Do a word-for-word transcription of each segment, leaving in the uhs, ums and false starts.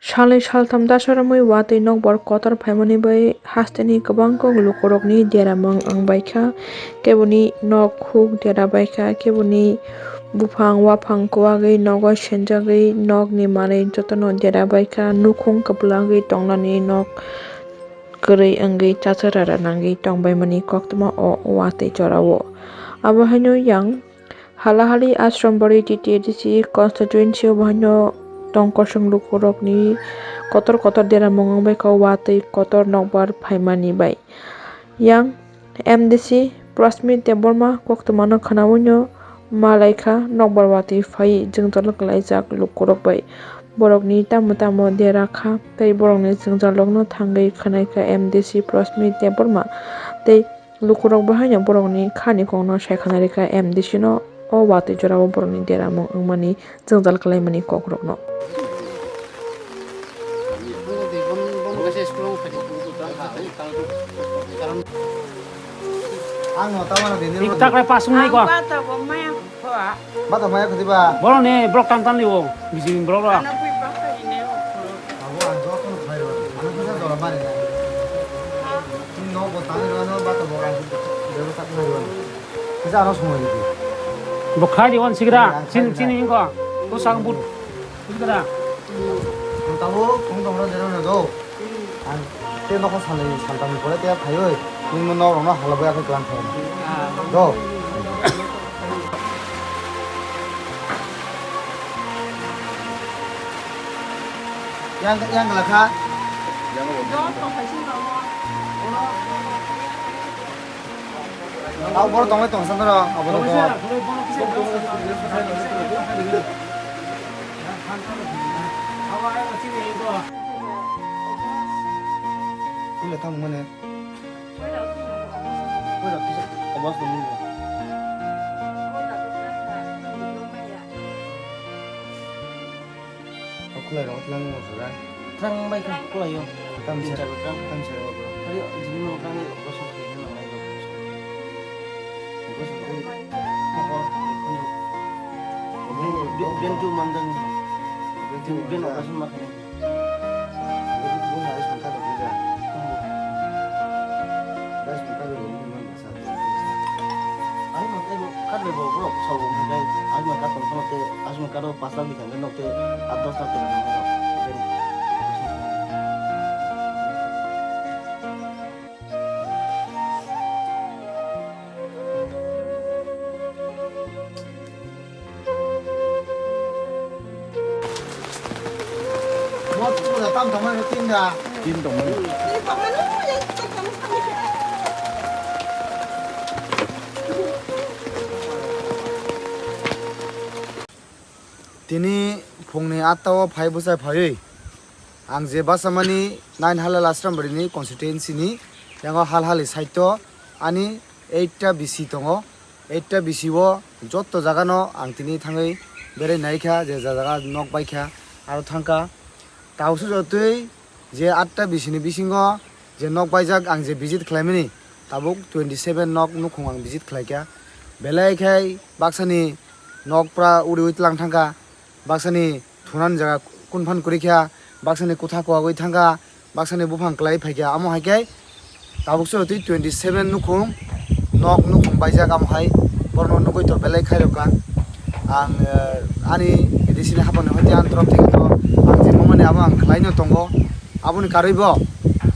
Salnwi saltham dasa romwi watwi nokbar kotor phaimani bai hasteni kwbangkuk lukurokni deramung wngbaikha, keboni nok huk dera baikha, keboni buphang waphang kwagwi nogo senjagwi nokni manwi jotono dera baikha, nukhung kwplangwi tongnani nok kwrwi wngwi chachara ranangwi tongbaimani koktwma o watwi jorao. Abo haino yang Halahali Ashram Bari T T A D C constituency o bahaino tongkosong lukurokni kotor kotor deramung wngbaikha watwi kotor nokbar phaimani bai. Yang M D C Prasmit Debbarma koktwmano khwnawino malaikha nokbar watwi phai jwngjal kwlaijak lukurok bai. Borokni tamo tamo dera kha tei borokni jwngjalrokno thangwi khwnaikha M D C Prasmit Debbarma tei lukurok bahaino borokni khani kokno sai khwna rikha M D C no o watwi jorao borokni deramung wngmani jwngjal kwlaimani kokrokno. Ang no tama na dini. Ikta kre pasung nai ko. Ang bata bo maya kho. Bata maya khati ba. Borok ni borok tam tam ni bo. Bisi borok ro. Ano pui baka ini. Abo ang joto no khai ro. Ano kisa jora mari na. Ni no bo tang ro no bata bo ang. Dero tak khai ro. Kisa ano sumoi di. Bo khai di on sigra. Chin chin ingko. Tu sang but. Sigra. Tabo kung dong ro dero no do. Ang tei nokho salnwi saltamni pore tei phaiwi nwngno nokrokno halabwi aphai tlang khe. Do. Yang, yang gala kha. Abo borok tongwi tong sandoro, abo tong. Pula tamo mane. Pula kisa omas nunggu. O khulai rok tlang mo sura. Tlang bai kha khulai yo. Tam Tin sa, char tlang. Tam sa rok bro. Hari jini mo tlang ni operation khai na nang lai. Operation khai. Mo ko khunju. Operation tu mandang. Operation tu mandang. Operation ma khai. Operation tu mandang. Operation tu mandang. Ang no tei bo kat bai bo borok sa bo hwnkhai, ang no kat tong phano tei aswk no kat o pash lakh bwkha hwnkhe nok tei aat dos lakh tong phano. Tin tongmani. Tini phungni atta o phai bwsai phaiwi ang je bachamani nine Halahali Ashram Bari ni constituency ni yango Halahali side o ani eight ta B C tongo. Eight ta B C o joto jaga no ang tini thangwi berai naikha, je jaga nok baikha aro thangkha. Tabukse jotoi je atta B C ni bisingo je nok baijak ang je visit khlaimani, tabuk twenty seven nok nukhung ang visit khlaikha. Belai khai baksani nok pura uriui tlang thangkha, baksani thunani jaga kunphan kwrwikha, baksani kwtha kwagwi thangkha, baksani buphang kwlai phaikha. Amo hai khe tabukse twi twenty seven nukhung nok nukhung baijak, amo hai borokno nugwi to belai khairokha. Ang, eh, ani A D C ni haphangni hoti ang torop theke to ang je mangmani abo ang khlaino tongo. Aboni karwi bo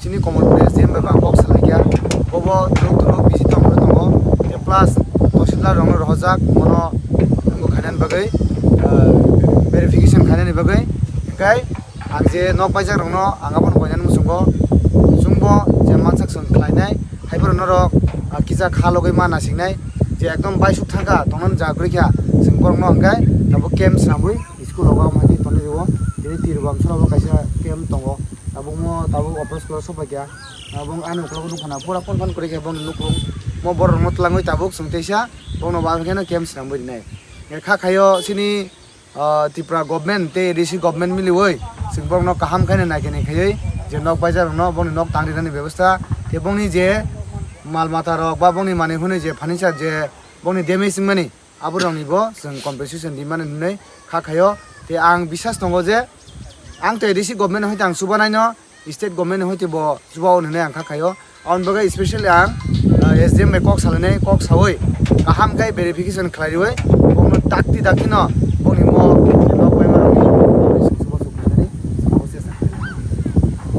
chini Komol Press D M bai bo ang kok salaikha. Bobo duluk duluk busy tongwi tongo. Tei plus tahsildar rokno rohorjak, bono wngkuk khainani bagwi, eh, verification khainani bagwi. Hwnkhe ang je nok baijak rokno ang abono koinani muchungo. Chwngbo je mansak chwng khlainai, haiphano norok, ah, kisa kha logwi ma nasingnai. Je ekdom baisuk thangkha, tongnani jaga kwrwikha, chwng borokno hwnkhe tabuk camp swnamwi school rogo amo hai khe tonwi rwo. Tini Tirobam sora bo kaisa camp tongo. Tabukmo tabuk office close sopaikha. Abo ani ukologo nukha na pura phone phone kwrwi khe bongni nukhung. Mo borok rokno twlangwi tabuk chwng teisa bongno bo aphikhe no camp swnamwi rinai. Kha khaio chini, ah, Tripura government tei A D C government miliwi chwng borokno kaham khaino naikhe naikhaiwi je nok baijak rokno bongni nok tang rinani bebostha tei bongni je mal mata rok ba bongni manwi hwnwi je furniture je bongni damage wngmani, aborokni bo chwng compensation rimani hwnwi kha khaio. Tei ang bisas tongo je Ang to A D C government hoite ang chubanai no, state government hoite bo chubao hinwi ang kha khaio. Aboni bagwi specially ang, ah, S D M bai kok salainai, kok sawi kaham khe verification khlai riwi, bokno dakti dakti no bokni mo